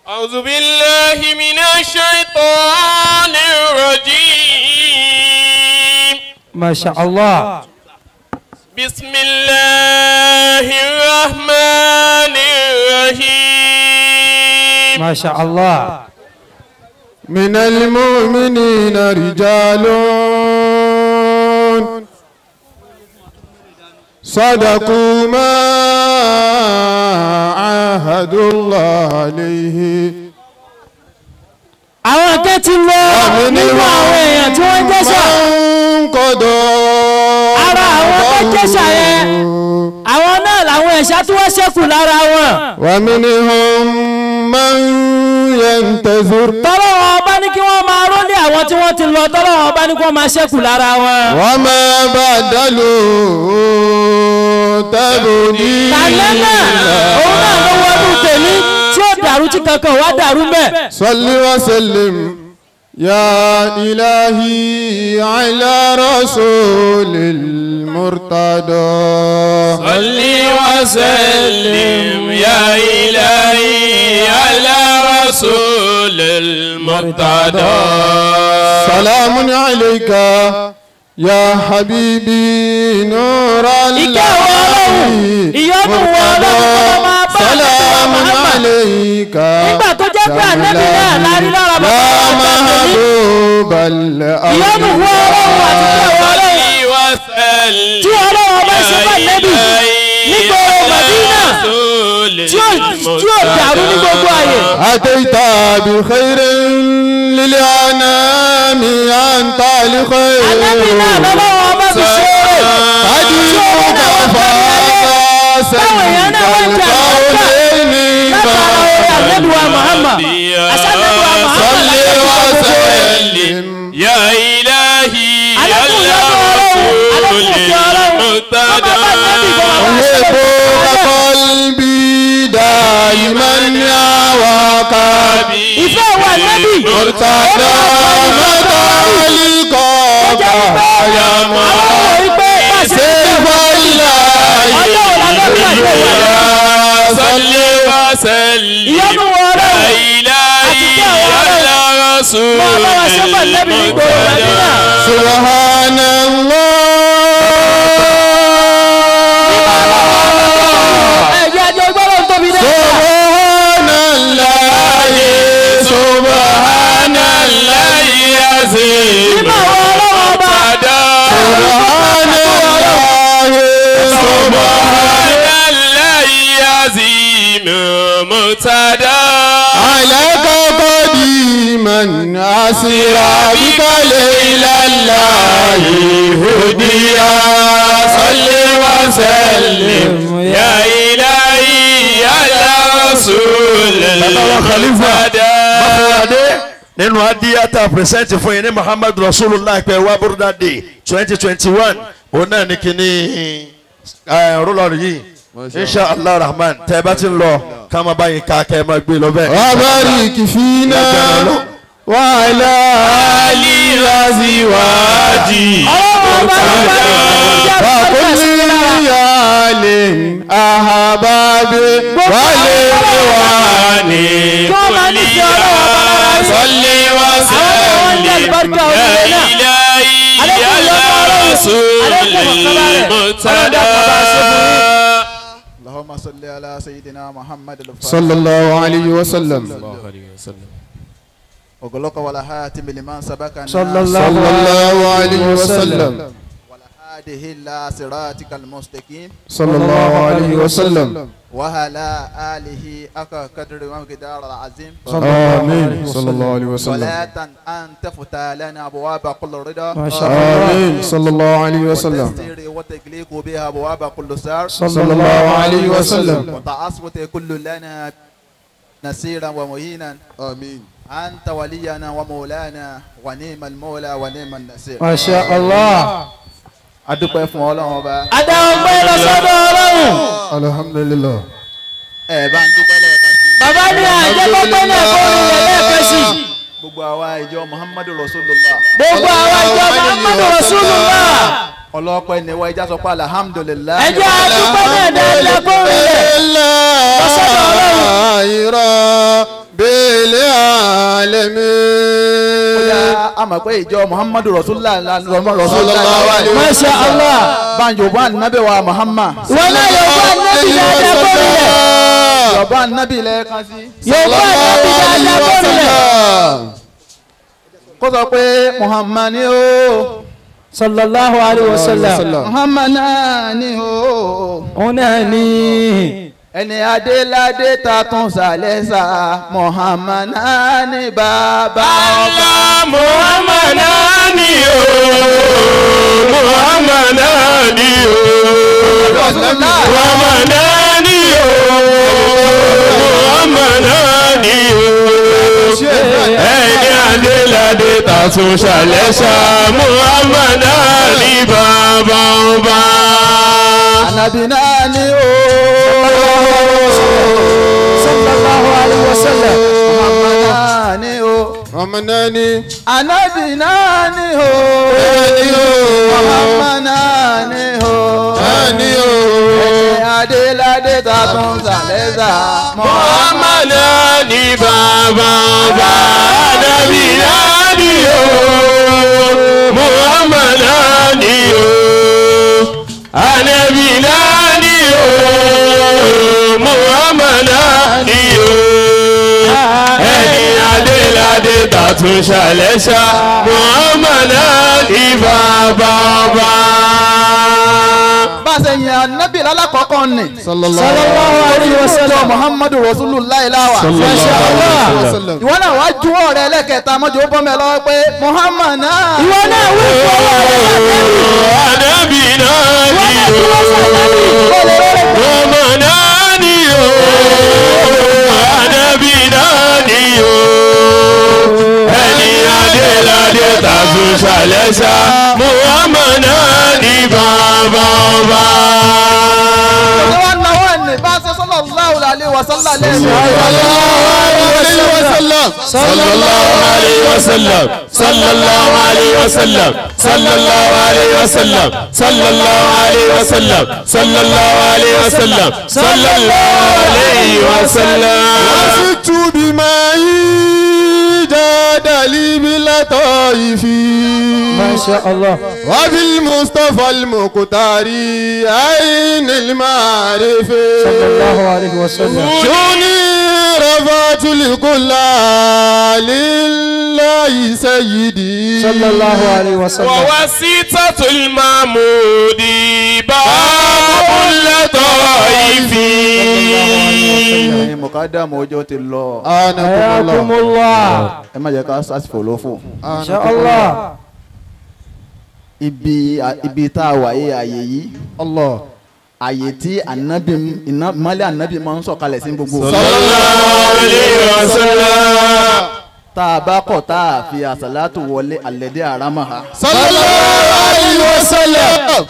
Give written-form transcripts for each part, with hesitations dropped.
أعوذ بالله من الشيطان الرجيم. ما شاء الله. بسم الله الرحمن الرحيم. ما شاء الله. من المؤمنين رجال صدقوا ما عاهدوا الله عليه. Àwọn kan ti lọ nínú àwọn èèyàn tí wọ́n jẹ́sà. Ara àwọn tó jẹ́sà yẹn, àwọn náà làwọn ẹ̀ṣá tí wọ́n ṣẹ́kù lára wọn. ومنهم من ينتظر. Tọ́lọ́wọ́n bá ní kí wọ́n máa rólé àwọn tí wọ́n ti lọ, tọ́lọ́wọ́n bá ní kí wọ́n máa ṣẹ́kù lára wọn. وما بدلوا تبديلا. Tàlẹ́ náà, òun náà ló wọnú tèmi tí ó dàrú tí kankan wá dàrú mẹ́. صل وسلم يا إلهي على رسول المرتضى. صل وسلم يا إلهي على رسول المرتضى. سلام عليك يا حبيبي نور الله. سلام عليك nígbà tó jẹ́ pé ànábì náà la rí lára bàbá يا wa tàbí محبوب ìyọ́nù wọ ọlọ́run àti ìyàwó ọlọ́run tí ọlọ́run bá ṣe bá nẹ́bì nígboro Màdínà tí ó dàrú ní gbogbo àyè. أتيت بخير للأنام أنت لخير. Ànábì náà lọ́lọ́run ọba fi ṣe é. أجيبك Báwọn èèyàn náà wọ́n jẹ́ àlùbáríkà فسلم látara orí ànábì wa Muhammad. Àṣà ànábì wa Muhammad صل láti fi gbogbo rẹ̀. وسلم يا إلهي Àlékún ìyọ́nú ọlọ́run, àlékún ìfẹ́ ọlọ́run, ọmọ bá nẹ́bì kọ́ máa bá ṣe أحبك قلبي دائما يهواك. Ìfẹ́ wa nẹ́bì مرتضى مطالقك يا àwọn ọmọ ìpè bá ṣe سيف الله. ọjọ́ wo la fẹ́ pàdé wa? صل وسلم Ìyọ́nú wọ يا ọlọ́run إلهي على رسول máa bá wa ṣe bá nẹ́bì nígboro Màdínà. سبحان الله. Ẹ̀jẹ̀ àjọ gbọ́dọ̀ tóbi dé. سبحان الله سبحان الله العظيم. Mímọ́ wọ ọlọ́run ọba. سبحان الله سبحان الله العظيم مقتدى. عليك قديما أسرى بك ليل الله هديا. صل وسلم يا إلهي على رسول Bàbá wa Khalifa المرتضى. Báfọwádé nínú adíyàtà pẹ̀sẹ̀ntì fún yín ní Muhammad Rasulullah pẹ̀ wá Burda Day 2021 òun náà ní kíní rúlọ̀rù yìí Insha Allah Rahman tẹ́ ẹ bá ti ń lọ ká máa bá yín ká kẹ́ ẹ máa gbé lọ bẹ́ẹ̀. وبارك فينا وعلى آله وأزواجه. Ọlọ́run ọba ló bá ní ìjẹ́ àlùbáríkà sí وكل i lára. عيال أحباب والإخوان. Kí wọ́n máa nífẹ̀ẹ́ ọlọ́run ọba lára yín. صل Àwọn ọmọ wọn ń jẹ́ وسلم àlùbáríkà يا oríire náà. إلهي Àlékún على ìyọ́nú ọlọ́run, رسول àlékún ìfọ̀kànbalẹ̀. Ọlọ́run dákun bá a ṣe fún yín. اللهم صل على سيدنا محمد الفاتح صلى الله عليه وسلم. وغلق ولا هاتم لمن سبقنا. صلى الله صلى الله عليه وسلم. ولا هاده إلا صراطك المستقيم. صلى الله عليه وسلم. وعلى آله أكا قدر ومقدار العظيم. آمين صلى الله عليه وسلم. صلاة أن تفتح لنا أبواب كل رضا. ما شاء الله. آمين صلى الله عليه وسلم. وتسير وتغلق بها أبواب كل سار. صلى الله عليه وسلم. وتعصبت كل لنا نسيرا ومهينا. آمين. أنت ولينا ومولانا ونعم المولى ونعم النصير. ما شاء الله. Adúpẹ́ fún Ọlọ́run ọba. Adá ọpẹ́ lọ sọ́dọ̀ Ọlọ́run. Alhamdulillah. Ẹ bá ń dúpẹ́ lẹ́ẹ̀kan sí. Bàbá ní àjẹpọ́pẹ́ náà kó rinlẹ̀ lẹ́ẹ̀kan sí. Gbogbo àwa ìjọ Muhammadu Rasulullah. Gbogbo àwa ìjọ Muhammadu Rasulullah. Ọlọ́pẹ́ ni wọ́n ẹja sọ pé alhamdulillah. Ẹ jẹ́ adúpẹ́ náà dáadáa kó rinlẹ̀ lọ sọ́dọ̀ Ọlọ́run. Rabbil a mọ̀ pé ìjọ Muhammadu Rasulullah Masha Allah. Banjo bá nàbẹ̀ wa Muhammad. Wọn náà yóò bá nàbì dáadáa bọ́ọ̀lẹ̀. Yóò bá nàbì lẹ́ẹ̀kan sí. Yóò bá nàbì dáadáa bọ́ọ̀lẹ̀. Kó sọ pé Muhammad ni o. Sallallahu alayhi wa sallam. Muhammad náà ni o. Òun náà ni. Ẹni adéládé ta tún sàlẹ̀ sà Muhammad náà ni bàbá ọba. Muhammad náà ni o. Muhammad náà ni o. Muhammad náà ni o. Muhammad náà ni o. Ẹni adéládé ta tún sàlẹ̀ sà Muhammad náà ni bàbá ọba. Ànábì náà ni o. Sallallahu alayhi wa sallam. Muhammad náà ni o. Muhammad náà ni. Ànábì náà ni o. Muhammad náà ni o. Náà ni o. Ẹni adéládé ta tún sàlẹ̀ sà. Muhammad náà ni bàbá ọba. Ànábì náà ni o. Muhammad náà ni o. Ànábì náà ni o. Muhammad náà ni o. Ẹni adéládé ta tún ṣàlẹ̀ ṣá. Muhammad náà ni bàbá ọba. Bá a ṣe yin Ànábì lálákọ̀ọ́kọ́ ni. Sallallahu alayhi wa sallam. Muhammadu Rasulullah láwà. Masha Allah. Ìwọ náà wá juwọ́ rẹ lẹ́kẹ̀ẹ́ta mọ́jú ó bọ́ mi lọ́wọ́ pé Muhammad náà. Ìwọ náà wí fọwọ́ rẹ sànẹ́bì. Ànábì náà Ìwọ ni náà o. juwọ́ sànẹ́bì. Muhammad náà ni o. Ànábì náà ni o. Ẹni adéládé ta tún ṣàlẹ̀ ṣá. Muhammad náà ni bàbá ọba. Ṣé wàá náwó ẹni bá ṣe sallallahu alaihi wa sallam lẹ́nu. Sallallahu alayhi wa sallam. Sallallahu alayhi wa sallam. Sallallahu alayhi wa sallam. Sallallahu alayhi wa sallam. Sallallahu alayhi wa sallam. Sallallahu alayhi wa sallam. وثقت بما جاد لي بلطائف Masha Allah. وبالمصطفى المختار عين المعارف Sallallahu alayhi wa sallam. شوني رفعت لكل لله سيدي Sallallahu alayhi wa sallam. وواسطة المعمود باب اللطائف. Ẹ̀yin mọ̀kádàmù ọjọ́ ti lọ. Hayakumullah. Ẹ má jẹ́ ká sásìfò lófò. Insha Allah. Ibi tá a wà yìí àyè yìí. Allah. Àyè tí ànábì mọ́lẹ̀ ànábì máa ń sọ̀kalẹ̀ sí gbogbo. Sallallahu alayhi wa sallam. Tá a bá kọ̀ tá a fi àsàlátù wọlé àlẹ́dẹ́ àrámà ha. Sallallahu alayhi wa sallam.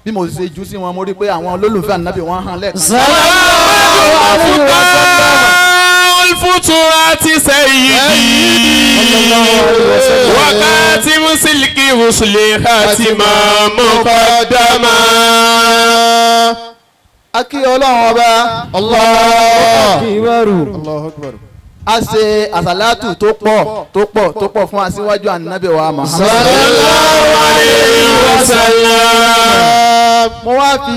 Bí mo ṣe jù sí wọn mo rí pé àwọn olólùfẹ́ ànábì wọn hàn lẹ́ẹ̀kan. Sallallahu alayhi wa sallam. الفتوات سيدي وكاتم سلك رسل خاتما مقدما. A kí Ọlọ́run ọba. Allah. Akíwárù. Allahu akbar. A ṣe àsàlátù tó pọ̀ tó pọ̀ tó pọ̀ fún aṣíwájú ànábì wa Muhammad. Sallallahu alayhi wa sallam. Mo wá fi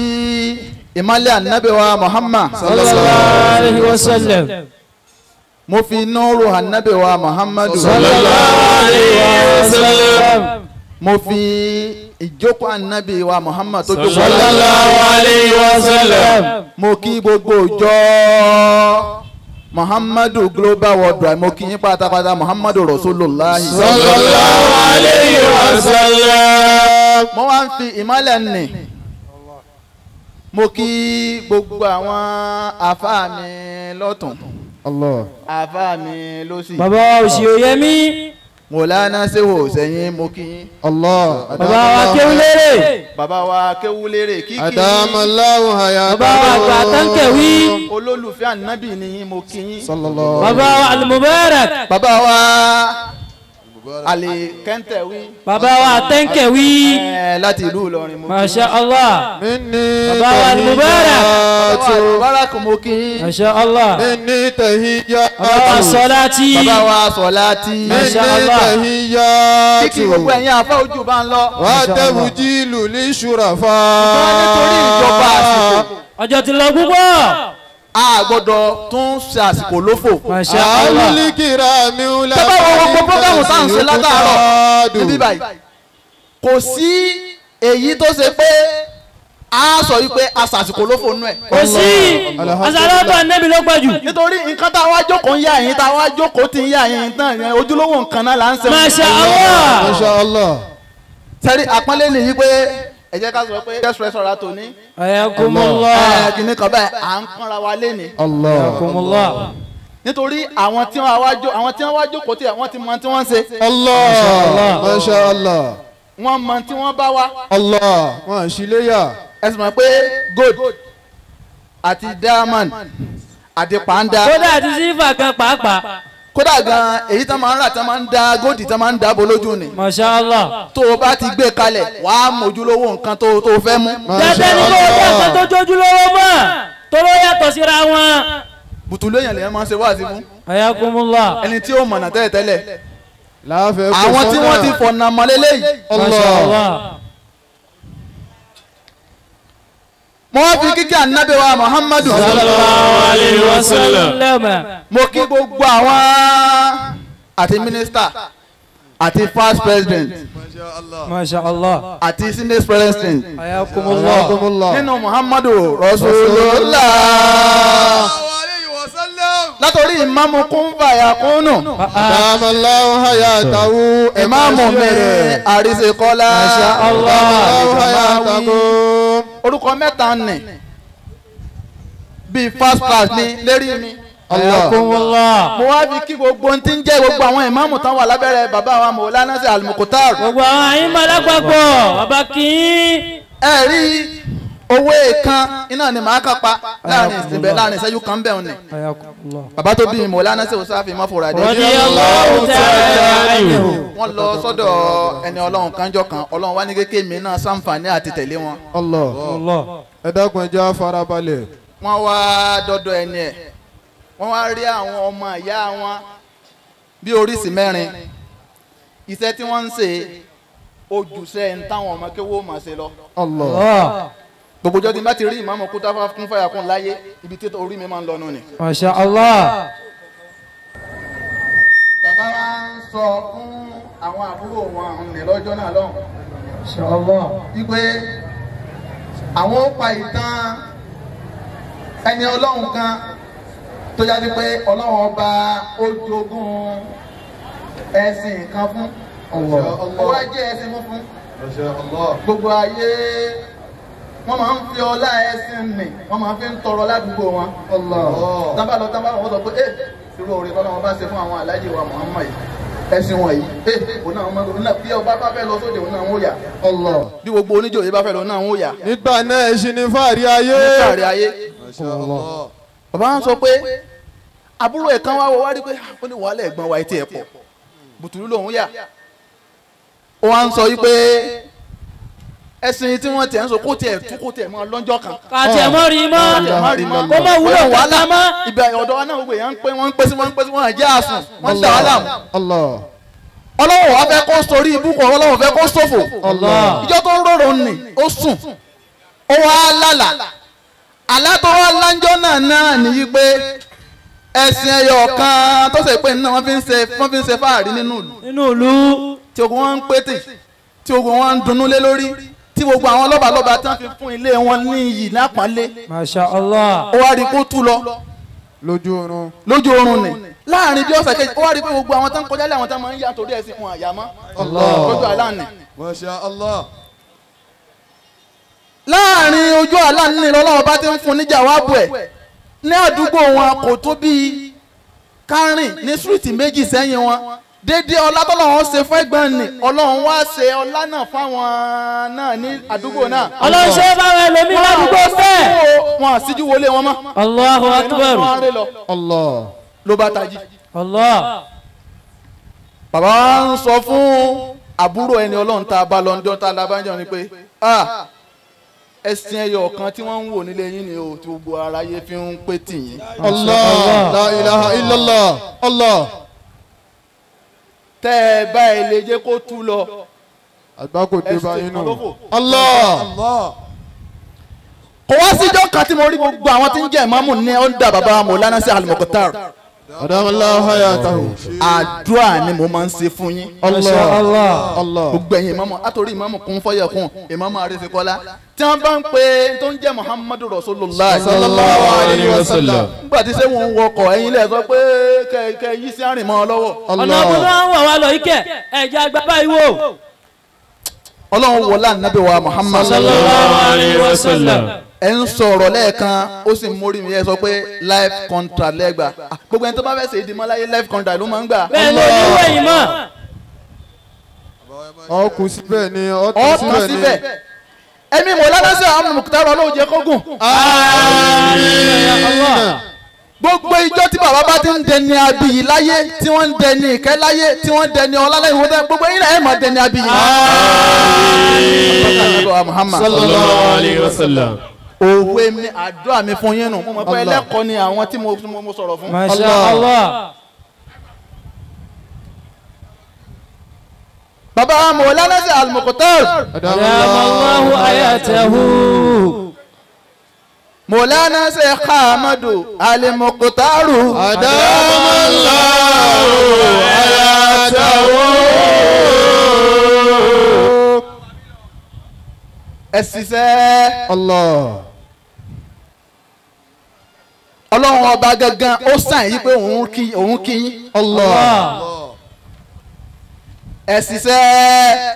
ìmálẹ̀ ànábì wa Muhammad. Sallallahu alayhi wa sallam. Mo fi nuru ànábì wa Muhammadu. Sallallahu alayhi wa sallam. Mo fi ìjókòó ànábì wa Muhammad tó jókòó. Sallallahu alayhi wa sallam. Mo kí gbogbo ìjọ Muhammadu Global Worldwide mo kí yín pátápátá Muhammadu Rasulullah. Sallallahu alayhi wa sallam. Mo wá ń fi ìmálẹ̀ nì. Mo kí gbogbo àwọn àfáà mi lọ́tùn. Allah. Àfáà mi lósì. Bàbá Òṣìòyẹmí. Mọ̀lánà Ṣéwò sẹ́yìn mo kí yín. Allah. Bàbá wa Kéwúlérè. Bàbá wa Kéwúlérè kíkí. Adamallahu hayatahu. Bàbá wa àgbà Tánkẹ̀wí. Olólùfẹ́ ànábì ni yín mo kí yín. Sallallahu. Bàbá wa Al-Mubarak. Bàbá wa Alikẹ́ntẹ̀wí. Bàbá wa Tẹ́ńkẹ̀wí. Láti ìlú Ìlọrin mo kí. Masha Allah. Bàbá wa Mubarak. Bàbá wa Mubarak mo kí. Masha Allah. Bàbá wa Sọláàtì. Bàbá wa Sọláàtì. Masha Allah. Kíkì gbogbo ẹ̀yin àfa ojú bá ń lọ. Wà á tẹ̀wù jíìlù ní ṣùràfà. Nítorí ìjọba àsìkò. Ọjọ́ ti lọ púpọ̀. A gbọ́dọ̀ tún ṣe àsìkò lófò. Masha Allah. Tẹ́bá wo gbogbo programu tá à ń ṣe látàárọ̀ níbí báyìí. Kò sí èyí tó ṣe pé a sọ wípé a ṣàsìkò lófò nú ẹ̀. Kò sí àṣàlọ́tọ̀ Ànábì ló pọ̀ jù. Nítorí nǹkan tá a wá jókòó ń yá yín tá a wá jókòó tí ń yá yín tán yẹn ojúlówó nǹkan náà là ń ṣe. Masha Allah. Masha Allah. Sẹ́rí àpọ́nlé nìyí pé ẹ jẹ́ ká sọ pé guest restaurant tòní. Ayakumullah. Kìnní kan báyìí à ń kánra wa léni. Ayakumullah. Nítorí àwọn tí wọ́n wá jókòó tí wọ́n ti mọ tí wọ́n ń ṣe. Allah. Masha Allah. Wọ́n mọ tí wọ́n bá wá. Allah. Wọ́n ṣì léyà. Ẹ sì mọ̀ pé gold àti diamond àti pàǹdà. Kódà àti sílífà kan pàápàá. Kódà gan èyí tán máa ń rà tán máa ń da góòdì tán máa ń dáàbò lójú ni. Masha Allah. Tó o bá ti gbé kalẹ̀ wàá mójúlówó nǹkan tó o fẹ́ mú. Dandan ni kó o jẹ́ nǹkan tó jójúlówó mọ̀ tó ló yàtọ̀ síra wọn. Bùtùlù èèyàn lèèyàn máa ń ṣe wáàsí fún. Ayakumullah. Ẹni tí ó mọ̀nà tẹ́lẹ̀ tẹ́lẹ̀. Láàfẹ́ kò sọ́nà. Àwọn tí wọ́n ti fọ̀nà mọ́ lélẹ́yìí. Masha Allah. Mo wá fi kíkí ànábì wa Muhammadu. Sallallahu alayhi wa sallam. Mo kí gbogbo àwọn àti mínísítà àti first president. Masha Allah. Àti senate president. Ayakumullah. Nínú Muhammadu Rasulullah. Látòrí ìmáàmù kúnfàyà kúnnù. Dàmàláwò hayatahu. Ìmáàmù mi Àríṣekọ́lá. Masha Allah. Dàmàláwò hayatahu. Orúkọ mẹ́ta nì bíi first class ní lérí mi. Ayakumullah. Mo wá fi kí gbogbo ohun tí ń jẹ́ gbogbo àwọn ìmáàmù tán wà lábẹ́rẹ́ bàbá wa Mọ̀lánà sí Al-Mukhtar. Gbogbo àwọn àyínmọ̀ lápapọ̀ bàbá kì í. Ẹ rí owó èèkan iná ni màá kàn pa láàrin ìsìnbẹ láàrin ìṣẹ́jú kan bẹ́ẹ̀ ni. Bàbá tó bí Mọ̀lánà sí Òsáfì Mọ́fòràdé. Radiyallahu ta'ala anhu. Wọ́n lọ sọ́dọ̀ ẹni Ọlọ́run kanjọ́ kan Ọlọ́run wá ní kékeré mi náà ṣàǹfààní àti tẹ̀lé wọn. Allah. Ẹ dákun ẹ jẹ́ á farabalẹ̀. Wọ́n wá dọ́dọ̀ ẹni ẹ̀ wọ́n wá rí àwọn ọmọ ìyá wọn bí oríṣìí mẹ́rin iṣẹ́ tí wọ́n ń ṣe ojúṣe ń táwọn ọmọ kéwọ́ máa ṣe lọ. Allah. Gbogbo ọjọ́ tí n bá ti rí ìmáàmù kú táfà kún fàyà kún láyé ibi tí orí mi máa ń lọ nù ni. Masha Allah. Bàbá wa ń sọ fún àwọn àbúrò wọn ní lọ́jọ́ náà lọ́hùn. Masha Allah. Wípé àwọn ó pa ìtàn ẹni Ọlọ́run kan tó jáde pé Ọlọ́run ọba ó jogún ẹ̀sìn kan fún. Ó wá jẹ́ ẹ̀sìn mú fún. Gbogbo ayé wọ́n máa ń fi ọlá ẹ̀sìn nì wọ́n máa fi ń tọrọ ládùúgbò wọn. Tábà lọ tábà wọ́n sọ pé ẹ irú oore tọ́lá wọn bá ṣe fún àwọn aláàjì wa Muhammad yìí ẹ̀sìn wọ̀nyí ẹ òun náà òun náà bí ọba bá fẹ́ lọ sóde òun náà ń yà. Bí gbogbo oníjòyè bá fẹ́ lọ náà ń yà. Nígbà náà ẹṣin ní fàárí ayé. Ní fàárí ayé. Bàbá wọn sọ pé àbúrò ẹ̀ kan wá wọ wá rí pé ó ní wàhálà ẹ̀gbọ́n wa etí ẹ̀ pọ̀ bùtùlù lòun yà. Ó wá ń sọ yí pé ẹ̀sìn tí wọ́n tiẹ̀ ń sọ kó tiẹ̀ tú kó tiẹ̀ mọ́ lọ́jọ́ kan. Kàtí ẹ̀ mọ́ rí mọ́ kó mọ́ wúlò wàhálà mọ́. Ibẹ̀ ọ̀dọ́ wa náà gbogbo èèyàn ń pé wọ́n ń pé sí wọ́n ń pé sí wọ́n jẹ́ àsùn wọ́n ń dà wá láàmú. Ọlọ́run wa fẹ́ kó sórí ibùkún Ọlọ́run fẹ́ kó ṣòfò. Ìjọ tó ń rorò nì ó sùn ó wá lálà àlá tó wá láńjọ́ náà náà nìyí pé ẹ̀sìn ẹyọ kan tó ṣe pé náà wọ́n fi ń ṣe fáàrí nínú ìlú tí ogun wọn ń pétè tí ogun wọn ń dunnú lé lórí tí gbogbo àwọn lọ́balọ́ba tí wọ́n fi fún ilé wọn ní iyì lápọ́nlé. Masha Allah. Ó wá rí kó tú lọ. Lójú oorun. Lójú oorun ni láàrin bí ọ̀sẹ̀ kejì ó wá rí pé gbogbo àwọn tó ń kọjá lé àwọn tó máa ń yá torí ẹ̀sìn wọn àyà mọ́. Lójú àlá ni. Masha Allah. Láàrin ojú àlá ni lọ́lọ́wọ́ bá ti ń fún níjà wá bù ẹ̀ ní àdúgbò wọn kò tó bíi kárìn ní súrìtì méjì sẹ́yìn wọn dédé ọlá tọ́lọ́run ṣe fún ẹ̀gbọ́n ni Ọlọ́run wá ṣe ọlá náà fáwọn náà ní àdúgbò náà. Ọlọ́run ṣe fáwọn ẹlòmíín ládùúgbò bẹ́ẹ̀. Wọn àṣíjú wọlé wọn mọ́. Allahu Akbar. Allah ló bá tají. Allah. Bàbá wa ń sọ fún àbúrò ẹni ọlọ́run tá a bá lọ ń dán tá a lábájọ́ ni pé ẹ̀sìn ẹyọ kan tí wọ́n ń wò nílé yín ni o tí gbogbo aráyé fi ń pé tì yín. Allah la ilaha illallah Allah. Tẹ́ ẹ bá ẹ lè jẹ́ kó tú lọ. Àgbákò dé bá yín nù. Allah. Kò wá síjọ́ kan tí mo rí gbogbo àwọn tí ń jẹ́ ìmáàmù ní ọ̀dà bàbá Mọ̀lánà sí Al-Mukhtar. Adamallahu hayatahu. Àdúrà ni mo máa ń ṣe fún yín. Allah Allah. Gbogbo ẹ̀yin ìmáàmù àtòrí ìmáàmù kún fọ́yẹ̀kún ìmáàmù Àríṣekọ́lá tí wọ́n bá ń pe tó ń jẹ́ Muhammadu Rasulullah sallallahu alayhi wa sallam. Nígbà tí sẹ́wọ̀n ń wọkọ̀ ẹ̀yin lẹ̀ sọ pé kẹ yí sí àrìn mọ́ ọ lọ́wọ́. Ọ̀nà àbúrò ń wọ̀ wá lọ ikẹ̀ ẹ̀jẹ̀ àgbà báyìí wò. Ọlọ́run wọlá nàbí wa Muhammad sallallahu alayhi wa sallam. Ẹ ń sọ̀rọ̀ lẹ́ẹ̀kan ó sì mórí mi ẹ sọ pé life contract lẹ́gbà gbogbo ẹni tó bá fẹ́ ṣe ìdìmọ́ láyé life contract ló máa ń gbà. Bẹ́ẹ̀ ló ní wẹ̀yìn mọ́. Ọkùn síbẹ̀ ni ọtún síbẹ̀ ni. Ẹ̀mí Mọ̀lánà sí àwọn Mukhtar Ọlọ́run jẹ́ kó gùn. Gbogbo ìjọ tí bàbá bá ti ń dẹni abiyì láyé tí wọ́n ń dẹni ìkẹ́ láyé tí wọ́n ń dẹni ọlá láyé wọ́n gbogbo yín náà ẹ̀ máa dẹni abiyì. Sallallahu alayhi wa sallam. Òwe mi àdúrà mi fún yín nù mo mọ̀ pé ẹlẹ́kọ̀ọ́ ni àwọn tí mo sọ̀rọ̀ fún. Masha Allah. Bàbá Mọ̀lánà sí Al-Mukhtar. Adamallahu hayatahu. Mọ̀lánà Sheikh Ahmadu Al-Mukhtaru. Adamallahu hayatahu. Ẹ ṣiṣẹ́. Allah. Ọlọ́run ọba gangan ó sàn yí pé òun kí yín. Allah. Ẹ ṣiṣẹ́.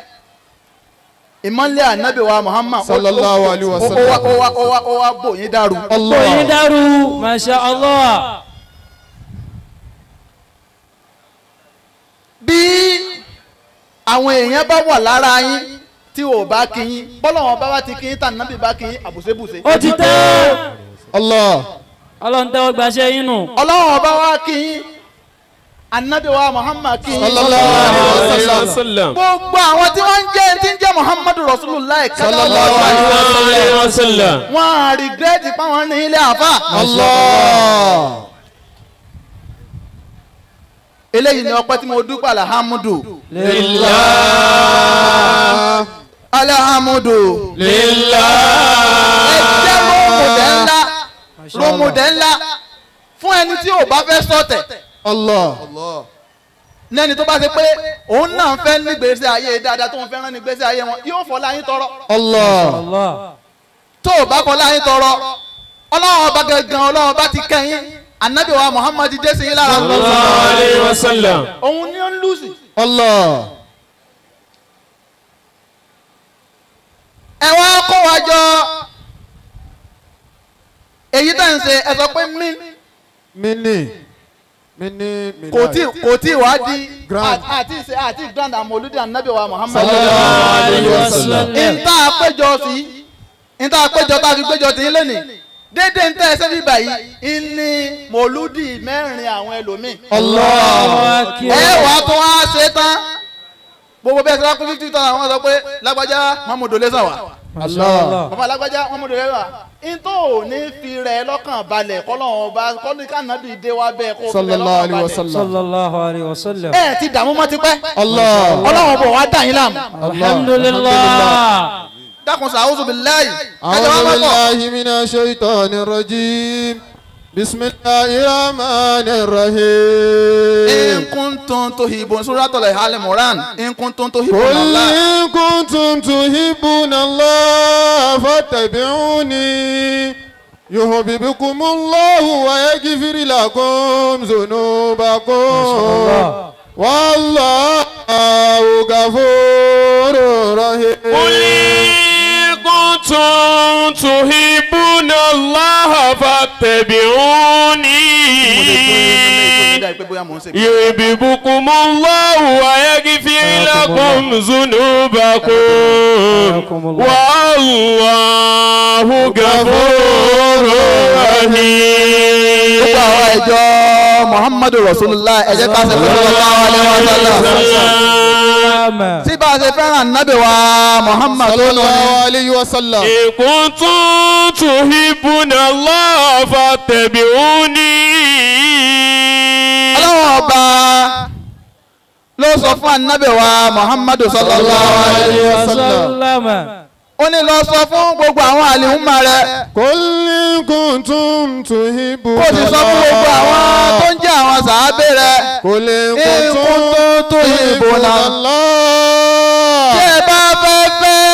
Ìmọ̀lẹ̀ ànábì wa Muhammad sallallahu alayhi wa sallam ó wá bò yín dàrú. Bò yín dàrú masha Allah. Bí àwọn èèyàn bá wà lára yín tí ò bá kí yín bọ́lá wọn bá wá ti kí yín tàn nábì bá kí yín àbùsébùsé. Ó ti tẹ́. Allah. Ọlọ́run tẹ́wọ́ gbaṣẹ́ yín nù. Ọlọ́run ọba wá kí yín anabi wa Muhammad kí yín sallallahu alayhi wa sallam. Gbogbo àwọn tí wọ́n ń jẹ́ tí ń jẹ́ Muhammadu Rasulullah sallallahu alayhi wa sallam. Wọ́n á rìgírẹ́tì páwọn ní ilé àfà. Allah. Eléyìí ni ọpẹ́ tí mo dúpẹ́ alhamdu lillah alhamdu lillah. Ẹ jẹ́ rómùdẹ́ ńlá fún ẹni tí ò bá fẹ́ sọ̀tẹ̀. Allah. Lẹ́ni tó bá ṣe pé òun náà fẹ́ nígbèsè ayé dáadáa tó ń fẹ́ràn nígbèsè ayé wọn yóò fọlá yín tọrọ. Allah. Tó o bá fọlá yín tọrọ Ọlọ́run ọba gangan Ọlọ́run ọba ti kẹ́yìn anabi wa Muhammad dé sí yín lára. Sallallahu alayhi wa sallam. Òun ni ó ń lùsì. Allah. Ẹ wá kó wa jọ èyí tá ń ṣe ẹ sọ pé mí. Mí ni. Mini kò tí wá di àti ṣe àti grand amoludi anabi wa Muhammad sallallahu alayhi wa sallam. Nta àpéjọ sí nta àpéjọ tá a fi péjọ tí ń lé ní dédé nta ẹsẹ bíbà yìí ní mòlúdì mẹ́rin àwọn ẹlòmíì. Allah. Ẹ wàá tó wá ṣe tán gbogbo bẹ́ẹ̀ sọ́kún 50,000 àwọn sọ pé lágbájá Muhammadu lẹ́sàn wá. Allah. Bàbá lágbájá Muhammadu lẹ́sàn wá. Ntọ́ ò ní fi rẹ̀ lọ́kàn balẹ̀ kọ́lọ́hún ọba kọ́ni kànábì dé wá bẹ́ẹ̀ kó fi rẹ̀ lọ́kàn balẹ̀. Sallallahu alayhi wa sallam. Ẹ ti dààmú mọ́ tipẹ́. Allah. Ọlọ́run bọ̀ wá dà yín láàmú. Alhamdulillah. Dákun sọ a'udhu billahi. A'udhu billahi minash shaitanir rajim. Bismillahir rahmanir rahim. In kuntum tuhibbun suratul Al-Imran. In kuntum tuhibbun Allah. Qul in kuntum tuhibbuna Allah fattabi'uni yuhbibkumullahu wa yaghfir lakum dhunubakum. Wallahu ghafurur rahim. Qul in kuntum tuhibbuna Allah fattabi'uni. يحببكم الله ويغفر لكم ذنوبكم والله غفور رحيم. Gbogbo àwọn ìjọ Muhammadu Rasulullah ẹ jẹ́ ká ṣe sallallahu alaihi wasallam. Tí bá a ṣe fẹ́ràn nábì wa Muhammad sallallahu alayhi wa sallam. In kuntum tuhibbuna Allah fattabi'uni. Ọlọ́run ọba ló sọ fún ànábì wa Muhammadu sallallahu alayhi wa sallam. Ó ní lọ sọ fún gbogbo àwọn àlìhùnmá rẹ̀. Qul in kuntum tuhibbuna. Kó sì sọ fún gbogbo àwọn tó ń jẹ́ àwọn sàábé rẹ̀. Qul in kuntum tuhibbuna Allah. Tí ẹ bá fẹ́ fẹ́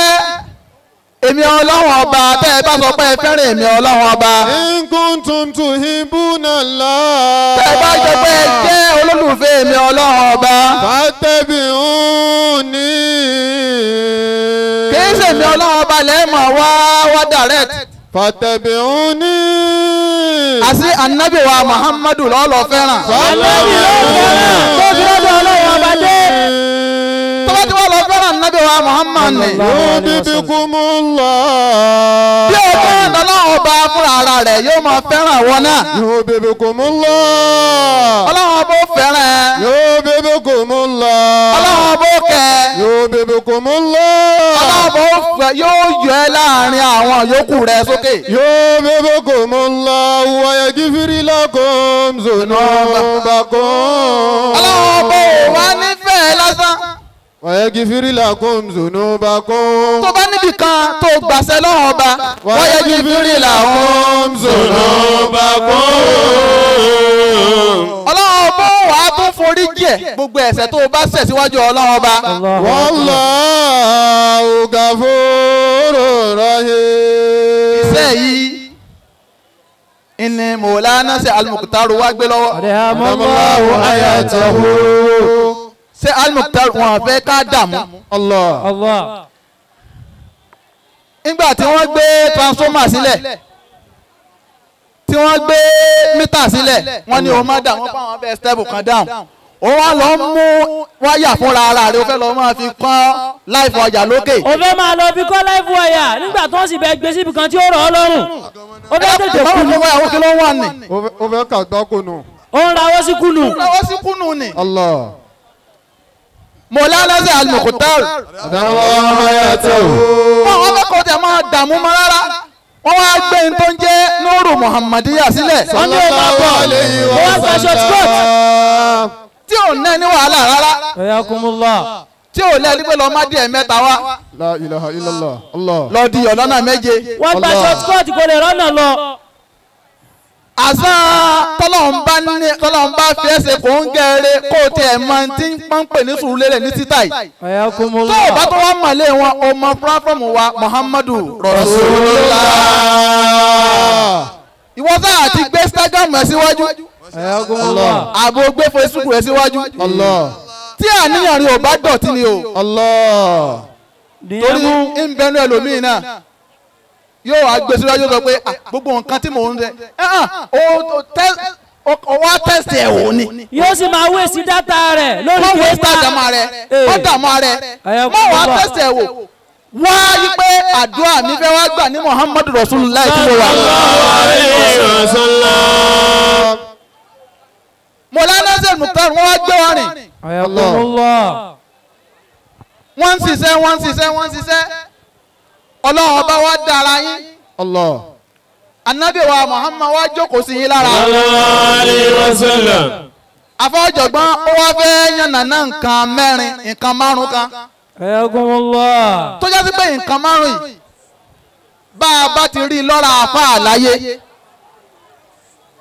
èmi Ọlọ́run ọba, tẹ́ ẹ bá sọ pé ẹ fẹ́ràn èmi Ọlọ́run ọba. In kuntum tuhibbuna Allah. Tẹ́ ẹ bá sọ pé ẹ jẹ́ olólùfẹ́ èmi Ọlọ́run ọba. Fattabi'uni. Kì í ṣe èmi Ọlọ́run ọba lẹ́ẹ̀mọ̀ wá wá direct. Fattabi'uni. Àti ànábì wa Muhammadu lọ́lọ́ fẹ́ràn. Ànábì ló fẹ́ràn tó fi lọ́dọ̀ Ọlọ́run ọba dé. Tọ́lá tí wọ́n lọ fẹ́ràn ànábì wa Muhammad ni. Yuhbibkumullah. Bí o fẹ́ràn Ọlọ́run ọba fúnra ara rẹ̀ yóò máa fẹ́ràn wọn náà. Yuhbibkumullah. Ọlọ́run ọba ó fẹ́ràn ẹ. Yuhbibkumullah. Ọlọ́run ọba ó kẹ́ ẹ. Yuhbibkumullah. Ọlọ́run ọba ó fẹ́ yóò yọ ẹ láàrin àwọn yòókù rẹ sókè. Yuhbibkumullah wa yaghfir lakum dhunubakum. Ọlọ́run ọba ò wá nífẹ̀ẹ́ lásán. Wa yaghfir lakum dhunubakum. Tó bá níbi kan tó gbàṣẹ lọ́wọ́ ọba. Wa yaghfir lakum dhunubakum. Ọlọ́run ọba wà á tún forí jì gbogbo ẹ̀ṣẹ̀ tó o bá ṣẹ̀ síwájú Ọlọ́run ọba. Wallahu ghafurur rahim. Iṣẹ́ yìí ìní Mọ̀lánà ṣe Al-Mukhtar wá gbé lọ́wọ́. Adamallahu hayatahu. Ṣé Al-Mukhtar wọn fẹ́ ká dààmú? Allah. Allah. Nígbà tí wọ́n gbé transformer sílẹ̀, tí wọ́n gbé mítà sílẹ̀, wọ́n ní o má dà wọ́n fáwọn bẹ́ẹ̀ step kan down. Ó wá lọ mú wáyà fúnra ara rẹ̀, ó fẹ́ lọ máa fi kán láìfọ ọjà lókè. Ó fẹ́ máa lọ fi kọ́ láìfọ ọjà nígbà tó ń sì bẹ gbé síbi kan tí ó rọ̀ ọ́ lọ́rùn. Ó fẹ́ tètè kú ni. Báwo kí ló ń wà ní? Ó fẹ́ kàgbá kùnú. Ó ń rawọ́ sí kùnú. Ó ń rawọ́ sí kùnú ni. Allah. Mọ̀lánà sí Al-Mukhtar. Wọ́n fẹ́ kọ́ tẹ̀ máa dààmú mọ́ rárá. Wọ́n wá gbé ní tó ń jẹ́ Nuru Muhammadiya sílẹ̀. Wọ́n ní o máa bọ̀. Wọ́n wá gba short cut. Tí ò ná ní wàhálà rárá. Hayakumullah. Tí ò lẹ́ni pé lọ́ọ́ má díẹ̀ mẹ́ta wá. La ilaha illallah. Allah. Lọ di ọ̀lọ́nà méje. Wọ́n gba short cut kò lè rọ́nà lọ. Àṣà tọ́lọ́n bá fi ẹsẹ̀ kò ń gẹ̀ẹ́rẹ́ kó o tiẹ̀ mọ tí ń pọ́npẹ́ ní Sùúrùlérè ní títà yìí. Hayakumullah. Tó o bá tó wá mọ̀lé wọn, o mọ púráfọ́ọ̀mù wa Muhammadu Rasulullah. Ìwọ sáà ti gbé Instagram rẹ síwájú. Hayakumullah. Àbò gbé Facebook rẹ síwájú. Allah. Tí àníyàn rẹ ò bá dọ̀tí ni o. Allah. Torí ń bẹnu ẹlòmíì náà yóò wá gbé síwájú sọ pé gbogbo nǹkan tí mò ń rẹ ó wá tẹ̀sí ẹ̀ wò ni. Yóò sì máa wéèsì dátà rẹ̀ lórí Má wéèsì dátà rẹ̀, má dààmú rẹ̀, má wá tẹ̀sí ẹ̀ wò. Wá yí pé àdúrà mi fẹ́ wá gbà ní Muhammadu Rasulullah tí mo wà. Mọ̀lánà Sheikh Mukhtar wọ́n wá gbé wa rìn. Wọ́n ń ṣiṣẹ́, wọ́n ń ṣiṣẹ́, wọ́n ń ṣiṣẹ́. Ọlọ́run ọba wa dára yín. Allah. Ànábì wa Muhammad wá jókòó sí yín lára. Sallallahu alayhi wa sallam. Àfọwọ́jọ̀gbọ́n ó wá fẹ́ yànnàná nǹkan mẹ́rin, nǹkan márùn kan. Hayakumullah. Tó jásí pé nǹkan márùn yìí bá a bá ti rí lọ́ra àáfàá láyé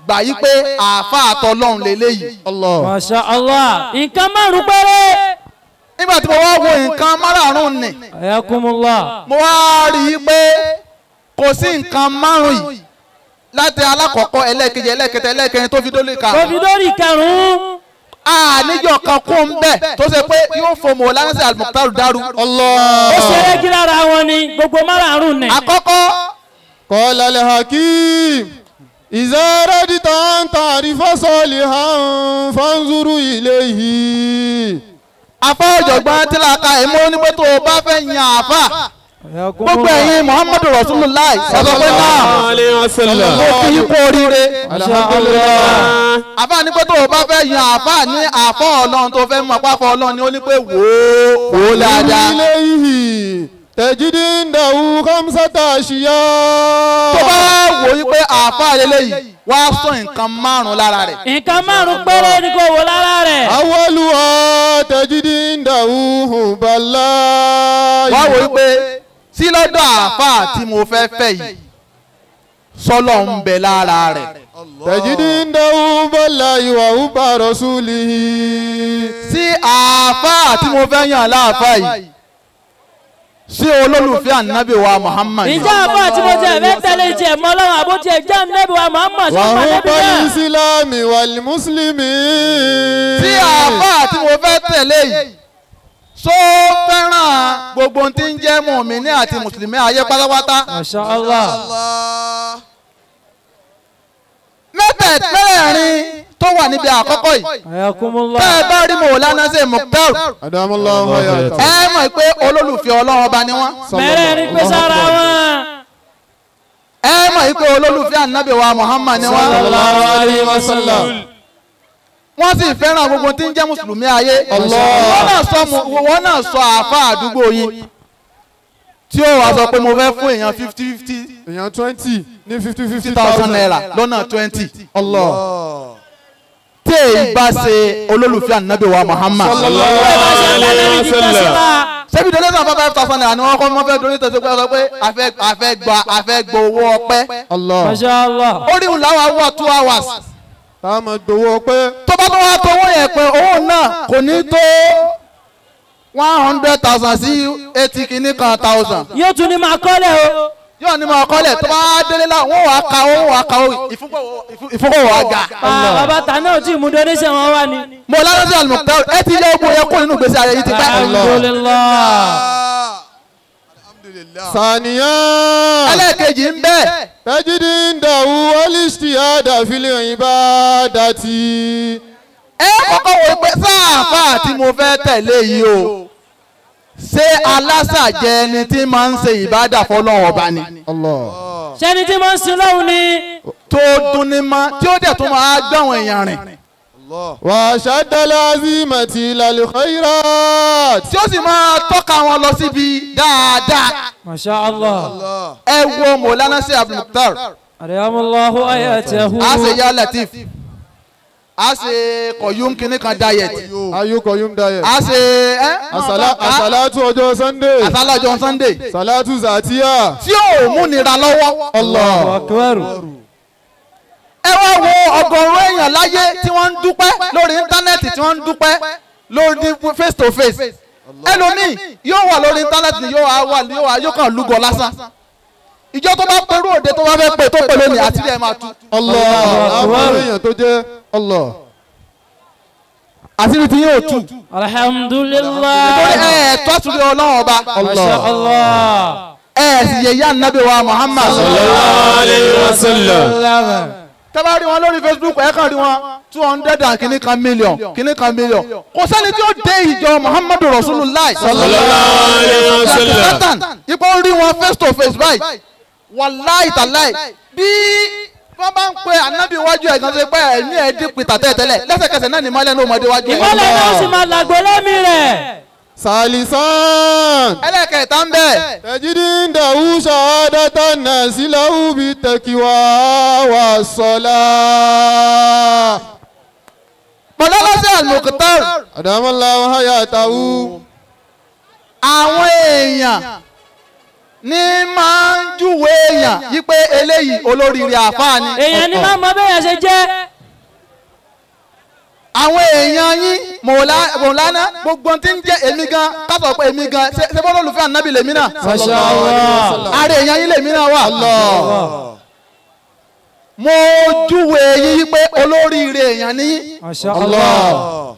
gbà yí pé àáfàá tọlọ́run lélẹ́yìí. Allah. Masha Allah. Nǹkan márùn péré. Nígbà tí mo wá wo nǹkan márààrún ni. Hayakumullah. Mo wá rí i pé kò sí nǹkan márùn yìí láti alákọ̀ọ́kọ́ ẹlẹ́ẹ̀kejì ẹlẹ́ẹ̀kẹta ẹlẹ́ẹ̀kẹrin tó fi dórí karùn-ún. Tó fi dórí karùn-ún. Àníjọ kan kún un bẹ́ẹ̀ tó ṣe pé yóò fo Mọ̀lánà Sheikh Al-Mukhtar dàrú. Allah. Ó ṣe é kí lára wọn ni gbogbo márààrún ni. Àkọ́kọ́. Qala al-Hakim إذا أردت أن تعرف صالحا فانظر إليه. Àfáà ọ̀jọ̀gbọ́n tí làákà ẹ̀ mọ́ ní pé tó o bá fẹ́ yan àfáà gbogbo ẹ̀yin Muhammadu Rasulullah sọ̀rọ̀ pé náà mo kí yín kú oríire. Àfáà ní pé tó o bá fẹ́ yan àfáà ní àfọ́ Ọlọ́run tó fẹ́ mọ̀ pápá Ọlọ́run ni ó ní pé wò ó wò ó dáadáa. تجد عنده خمسة أشياء. Tó bá wò ó pé àfáà lélẹ́yìí wá sọ nǹkan márùn-ún lára rẹ̀. Nǹkan márùn-ún péré ni kò wò lára rẹ̀. أولها تجد عنده حب الله. Wá wò ó pé sí lọ́dọ̀ àfáà tí mo fẹ́ fẹ́ yìí sọ́lọ́ ń bẹ lára rẹ̀. تجد عنده حب الله وحب رسوله. Sí àfáà tí mo fẹ́ yàn láàfáà yìí sí olólùfẹ́ ànábì wa Muhammad. Ǹjẹ́ àfáà tí mo jẹ́ fẹ́ tẹ̀lé jẹ́ mọ́ Ọlọ́run àbó tiẹ̀ jẹ́ ànábì wa Muhammad sí وحب ànábì náà. الإسلام والمسلمين. Sí àfáà tí mo fẹ́ tẹ̀lé yìí só fẹ́ràn gbogbo ohun tí ń jẹ́ mùmíní àti mùsùlùmí ayé pátápátá. Masha Allah. Mẹ́tẹ̀ẹ̀tẹ̀rin tó wà níbi àkọ́kọ́ yìí Ayakumullah. tẹ́ ẹ bá rí Mọ̀lánà ṣe Mukhtar أدام الله حياته. ẹ mọ̀ pé olólùfẹ́ Ọlọ́run ọba ni wọ́n. Mẹ́rẹ̀ẹ̀rin pé sára wọn. Ẹ mọ̀ pé olólùfẹ́ ànábì wa Muhammad ni wọ́n. Sallallahu alayhi wa sallam. Wọ́n sì fẹ́ràn gbogbo tí ń jẹ́ mùsùlùmí ayé. Allah. Wọ́n náà sọ àáfà àdúgbò yín tí ó wàá sọ pé mo fẹ́ fún èèyàn 50-50 Èèyàn 20 ní 50-50 thousand naira lọ́nà 20. Allah. Tí èyí bá ṣe olólùfẹ́ ànábì wa Muhammad. Ṣebí donation 5,000 naira ni wọ́n kọ́ wọ́n fẹ́ donate tó pé pé a fẹ́ gba owó ọpẹ́. Allah. Masha Allah. Ó rí òun láwa wọ̀ 2 hours. Tá a máa gbowó ọpẹ́. Tó bá tó wá tó owó yẹn pé owó náà kò ní tó 100,000 sí 80 kìíní kan thousand. Yóò tún ní máa kọ́lẹ̀ o. Yóò ní máa kọ́lẹ̀ tó bá délé lá wọ́n wàá ka owó wàá ka owó ìfúnpọ̀ wàá ga. Bàbá ta náà tí mú donation wọn wá ni. Mọ̀lánà sí Al-Mukhtar ẹ ti yẹ ogun yẹn kó nínú ìgbésí ayé yìí ti pẹ́. Alhamdulillah. Sàníyàn. Ẹlẹ́ẹ̀kejì ń bẹ. تجد عنده الاجتهاد في العبادة. Ẹ kọ́kọ́ wò pé sáàfà tí mo fẹ́ tẹ̀lé yìí o ṣé alásàjẹ ẹni tí máa ń ṣe ìbádà fọlọ́run ọba ni. Allah. Ṣẹ́ni tí máa ń sin lọ́hùn ni. Tó dunni mọ́ tí ó dẹ̀ tún máa gbọ́ àwọn èèyàn rìn. وأشد العزيمة إلى الخيرات. Tí ó sì máa tọ́ka wọn lọ síbi dáadáa. Masha Allah. Ẹ wo Mọ̀lánà sí Abdul Mukhtar. Adamallahu ayatahu. A ṣe ya Latif. A ṣe Koyum kìíní kan diet. Ayu Koyum diet. A ṣe Àsàlátù ọjọ́ Sunday. Àsàlátù ọjọ́ Sunday. Sàlátù Zàtíyà. Tí ò múnira lọ́wọ́. Allah. Akbar. Ẹ wá wo ọ̀gọ̀rọ̀ èèyàn láyé tí wọ́n ń dúpẹ́ lórí íńtánẹ́ẹ̀tì tí wọ́n ń dúpẹ́ lórí face to face. Ẹlòmíì yóò wà lórí íńtánẹ́ẹ̀tì yóò wà yóò kàn lúgọ lásán. Ìjọ tó bá pẹ̀lú òde tó bá fẹ́ pè tó pè lónìí àti ẹ̀ máa tú. Allah. Àwọn èèyàn tó jẹ́ Allah. Àṣírí tí yóò tú. Alhamdulillah. Nítorí ẹ̀ tó àṣírí Ọlọ́run ọba. Masha Allah. Ẹ̀ sì yẹ yá nàbí wa Muhammad. Sallallahu alayhi wa sallam. Tẹ́ bá rí wọn lórí Facebook ẹ̀ kàn rí wọn 200 and kìíní kan million kìíní kan million. Kò sẹ́ni tí ó dé ìjọ Muhammadu Rasulullah. Sallallahu alayhi wa sallam. Satan ipò rí wọn face to face báyìí. Wàláì tàláì bí wọ́n bá ń pe ànábì wájú ẹ̀ gan ṣe pé ẹ̀mí ẹ̀ dín pìtà tẹ́lẹ̀tẹ́lẹ̀ lẹ́sẹ̀kẹsẹ̀ náà ni ìmọ́lẹ̀ náà mọ̀dé wájú ẹ̀. Ìmọ́lẹ̀ náà sì máa làgbọ́ lẹ́mí rẹ̀. Salisan. Ẹlẹ́kẹ̀ẹ́ta ń bẹ. تجد عنده شهادة الناس له بالتقوى والصلاة. Mọ̀lánà sí Al-Mukhtar. أدام الله حياته. Àwọn èèyàn ní máa ń júwe èèyàn yí pé eléyìí olóríire àfáà ni. Èèyàn ní máa mọ bẹ́yàn ṣe jẹ́. Àwọn èèyàn yín Mọ̀lánà gbogbo tí ń jẹ́ èmi gan kásọ̀ pé èmi gan ṣe bọ́lá olùfẹ́ ànábì lèmi náà. Masha Allah. Ara èèyàn yín lèmi náà wà. Mo júwe yín pé olóríire èèyàn ni yín. Masha Allah.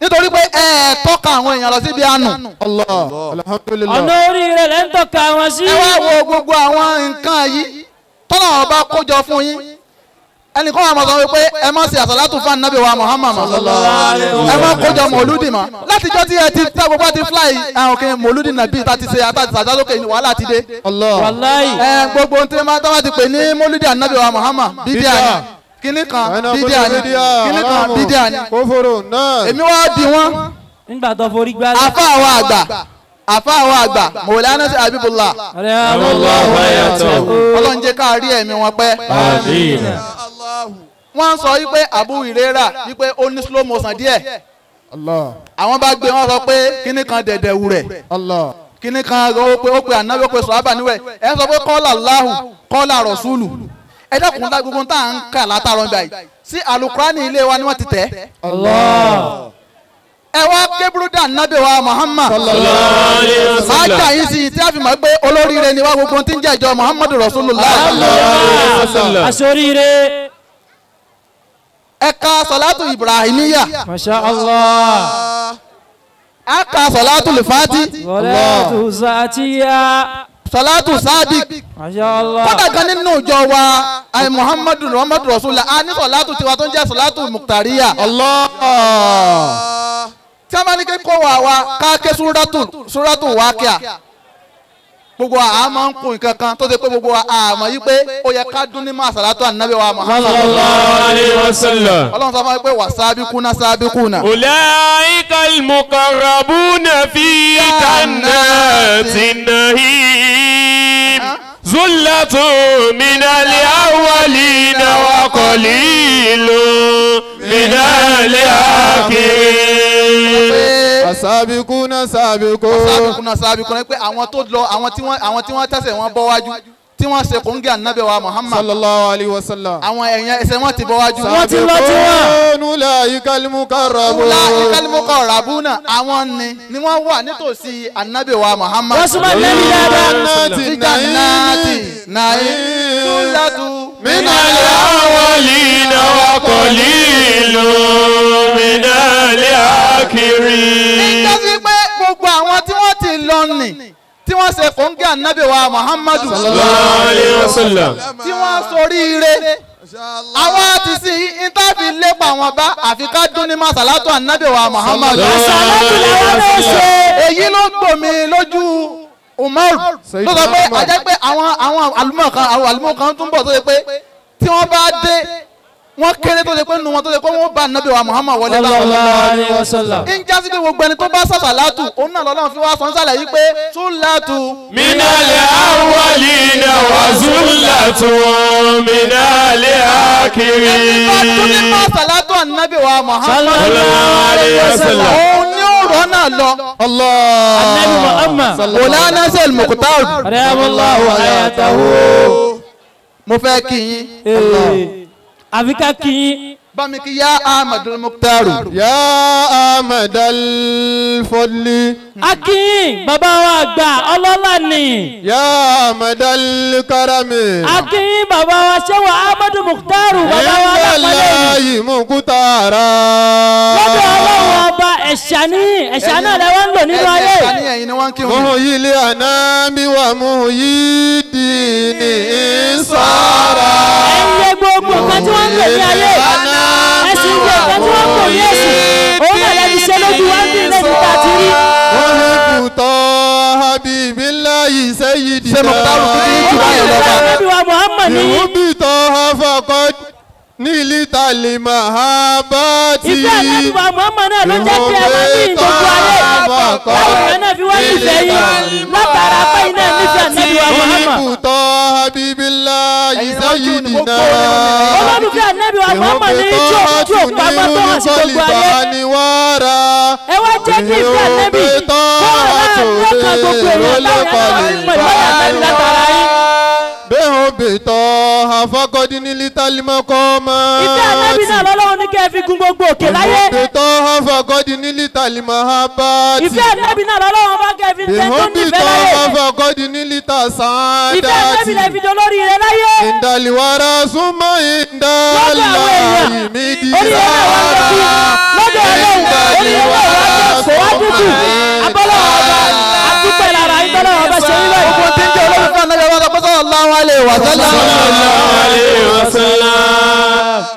Nítorí pé ẹ tọ́ka àwọn èèyàn lọ síbi àánú. Allah. Alhamdulillah. Ọ̀nà oríire lẹ́ ń tọ́ka wọn sí. Ẹ wá wo gbogbo àwọn nǹkan yìí. Tọ́lá wọn bá kójọ fún yín. Ẹnìkan wà máa sọ wípé ẹ má ṣe àsàlátù fún ànábì wa Muhammad mọ́. Ẹ má kójọ mọ̀lúdì mọ́. Látijọ́ tí ẹ ti tá gbogbo àti fly àwọn kìíní mọ̀lúdì nàbí tá ti ṣe àtàtì sàdálókè ní wàhálà ti dé. Ẹ gbogbo ohun tí wọ́n bá ti pè ní mọ̀lúdì ànábì wa Muhammad bídíà ni. Kíní kan bídíà ni. Kíní kan bídíà ni. Èmi wá bí wọ́n. Nígbà tó forí gbá. Àfa àwọn àgbà. Àfa àwọn àgbà Mọ̀lánà sí Habibullah. Ọlọ́run jẹ́ ká rí ẹ̀mí wọn pẹ́. Wọ́n sọ wípé Abu Huraira wípé ó ní slow motion díẹ̀. Àwọn bá gbé wọn sọ pé kíní kan dẹ̀dẹ̀ wù rẹ̀. Kíní kan ó pe ànábì ó pe sọ̀hábà níwẹ̀. Ẹ sọ pé kọ́là Allahu kọ́là Rasulu. Ẹ dákun dá gbogbo tá à ń kà látàrọ̀ nígbà yìí. Sí alukurani ilé wa ni wọ́n ti tẹ̀. Ẹ wá kébúrúdà nábì wa Muhammad. Ajá yìí sì tí a fi mọ̀ pé olóríire ni wá gbogbo tí ń jẹ́ ìjọ Muhammadu Rasulullah. Aṣoríire. Ẹ ka sọ̀látù Ibrahimiya. Masha Allah. A ka sọ̀látù Lifati. Sọ̀látù Satiya. Sọ̀látù Sadiq. Masha Allah. Kódà gan nínú ìjọ wa ayé Muhammadu Rasulullah a ní sọ̀látù tiwa tó ń jẹ́ sọ̀látù Muktariya. Allah. Tí a bá ní kó wà wá ká ké súrátù wákíà gbogbo a máa ń kun nǹkan kan tó ṣe pé gbogbo a mọ̀ yí pé ó yẹ ká dún ní máa sàlátù ànábì wa Muhammad sallallahu alayhi wa sallam. Ọlọ́run sọ fún wa pé wà sábíkúnà sábíkúnà. Ulaika al-muqarrabuna fi jannati an-na'im zullatun minal awwalina wa qalilun minal akhirin. Asabikuna sabikun. Asabikuna sabikun pé àwọn tó lọ àwọn tí wọ́n tẹ̀sẹ̀ wọn bọ́ wájú tí wọ́n ṣe kóńgẹ́ ànábì wa Muhammad sallallahu alayhi wa sallam. Àwọn ẹ̀yàn ẹsẹ̀ wọn ti bọ́ wájú. Wọ́n ti lọ tí wọ́n. Ulaikal muqarrabun. Ulaikal muqarrabuna àwọn ni wọ́n wà nítòsí ànábì wa Muhammad. Wọ́n súnmọ́ nẹ́bí dáadáa. Fi jannati na'im sulatu minal awwalina wa qalilun minal akhirin. Nítorí pé gbogbo àwọn tí wọ́n ti lọ nì tí wọ́n ṣe kóńgẹ́ ànábì wa Muhammadu sallallahu alayhi wa sallam tí wọ́n soríire àwọn àti sí ìtàfi lépa wọn bá àfi ká dún ní masalatu ànábì wa Muhammadu. Masalatu làwọn náà ṣe. Èyí ló gbòmí lójú Umar ló sọ pé ajẹ́ pé àwọn àlùmọ̀ kan tún bọ̀ tó ṣe pé tí wọ́n bá dé wọ́n kéré tó ṣe pé nu wọn tó ṣe pé wọ́n bá ànábì wa Muhammad wọlé báwọn. Ń jásí pé gbogbo ẹni tó bá sàṣàlátù òun náà lọ́lọ́run fi wá sọ nísàlẹ̀ yìí pé súlátù. Minal awwalina wa zullatun minal akhirin. Ẹni bá tún ní sàṣàlátù ànábì wa Muhammad sallallahu alayhi wa sallam. Òun ní òrọ̀ náà lọ. Allah. Ànábì Muhammad. Mọ̀lánà sẹ́l Mukhtar. Rahimallahu hayatahu. Mo fẹ́ kí yín. Àfi ká kí yín. Bámi kí yá Ahmadul Mukhtar. Yá Ahmadal Fadli. Akínyìn bàbá wa àgbà ọlọ́lá ni. Yá Ahmadal Karami. Akínyìn bàbá wa Ṣéwà Ahmadu Mukhtar bàbá wa alápàlẹ́. Ìndàláyì Mukutara. Lọ́dọ̀ Ọlọ́run ọba ẹ̀ṣà ní ẹ̀ṣà náà lẹ wọ́n ń lò nínú ayé. Ẹ̀ṣà ní ẹ̀yin ni wọ́n ń kírun. Muhyil anami wa muhyiddini sara. Ẹ̀yin gbogbo nǹkan tí wọ́n ń lò ní ayé. Ẹ̀sìn ìgbà kan tí wọ́n kò ní ẹ̀sìn òun náà lẹ́bi ṣe lójú wá ní ilé níta ti rí. Olùkùtọ̀ Habibillahi Sayyidina. Ṣé Mọ̀tàrú kí ní jù báyìí lọ bá? Ànábì wa Muhammad ní. Ìwúbìtọ̀ Hafakọ́ nílítà lè máa bá ti. Ìfẹ́ Ànábì wa Muhammad náà ló jẹ́ kí ẹ máa ní gbogbo ayé. Báwo ni náà fi wá nífẹ̀ẹ́ yín látara pé iná nífẹ̀ẹ́ Ànábì wa Muhammad. Olùkùtọ̀ Habibillahi Sayyidina. Olólùfẹ́ Ànábì wa Muhammad ní tí ò pamọ́ tó hàn sí gbogbo ayé. Ẹ wá jẹ́ kí ìfẹ́ Ànábì kó wà láàrin ọkàn gbogbo èèyàn táwọn èèyàn náà fi mọ̀ ìfẹ́ Ànábì látara yín. Bẹ́ẹ̀ afakọ́dí ní lítàlímọ́ kọ́ máa. Ìfẹ́ Ànábì náà lọ́lọ́run ní kẹ́ ẹ fi gun gbogbo òkè láyé. Bẹ́ẹ̀ afakọ́dí ní lítàlímọ́ bá ti. Ìfẹ́ Ànábì náà lọ́lọ́run bá kẹ́ ẹ fi tẹ́ tó nífẹ̀ẹ́ láyé. Bẹ́ẹ̀ afakọ́dí ní lítà sáádà ti. Ìfẹ́ Ànábì lè fi dolórí rẹ láyé. Ìdàlíwárà súnmọ́ ìdàlá ìmídìí. Orí ẹ̀ náà wá ń lọ sí lọ́dọ̀ Ọlọ́run orí ẹ̀ náà wá ń lọ kò wá dúdú abọ́lọ́wọ́ ọba àdúpẹ́ lára ìtọ́lọ́wọ́ ọba ṣe wíwá. Gbogbo tí ń jẹ́ olólùfẹ́ Ànábì wa sọ pé Sallallahu alaihi wa sallam.